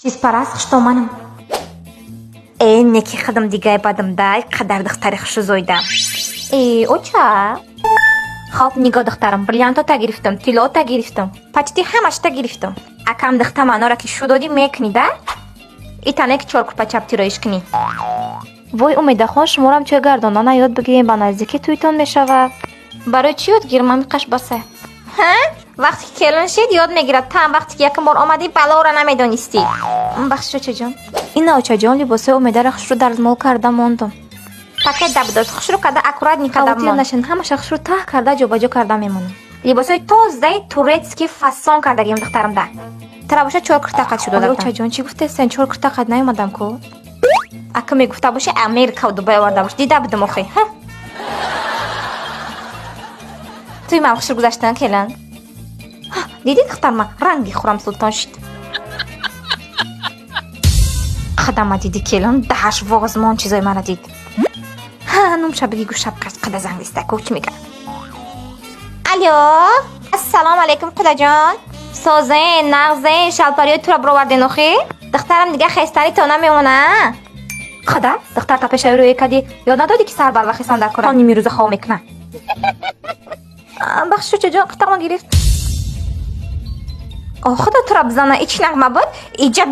Чизпараст хуштоманам. Э, неки худам дигай бадам дай, қадар духтари хушу зоидам. Э, оча. Хоб, нигоҳ, духтарам, бриллиантота гирифтам, тиллота гирифтам. Почти ҳамашта гирифтам. Акам духта манора ки шу додӣ мекунӣ да? Итане ки чор курпа чап тироиш кунӣ. Вой, Умедахон, шуморам чой гардонана ёд бигирем, ба наздики тӯйтон мешавад. Барои чӣ ёд гирам, ҳамиқаш баса. Ҳа? Вақте ки келин шид, ёд мегирад. Там вақте ки якум бор омадӣ, балоро намедонистӣ. Бахшиш, очаҷон. Ина, очаҷон, либосҳои Умедаро хушрӯ дарзмол карда мондум. Пакет да бидошт, хушрӯ карда, аккуратно карда мон. Нашин, ҳамаша хушрӯ таҳ карда, ҷобаҷо карда мемонам. Либосҳои тозаи турецкий фасон кардагим духтарамда. Тара боша чор курта қад шуда. Очаҷон, чӣ гуфтестен? Чор курта қад наёмадам ку. Ака мегуфта боши, Америка, Дубай оварда бош. Дида будам охи. Туи ман хушрӯ гузаштан, келин. Дидӣ, духтарма, ранги Хурам Султон шид. Қадама диди, келин, даҳаш возмон чизои мара дид. Ҳа, нумша биги, гӯшаб қада занг диста ку, чӣ мегӯяд? Алё, ассалому алайкум, құдаҷон. Созен, нағзен, шалпариёи тура бироварден охи. Духтарам дига хестани то намемона. Қада, духтар та пешаи рӯе кади, ёд надодӣ, ки сар барва хесан дар кора. То нимирӯза хоб мекуна. Бахшиш, очаҷон, қитағма гирифт. О, худо тура бизана, ичи нағма буд. Иҷа.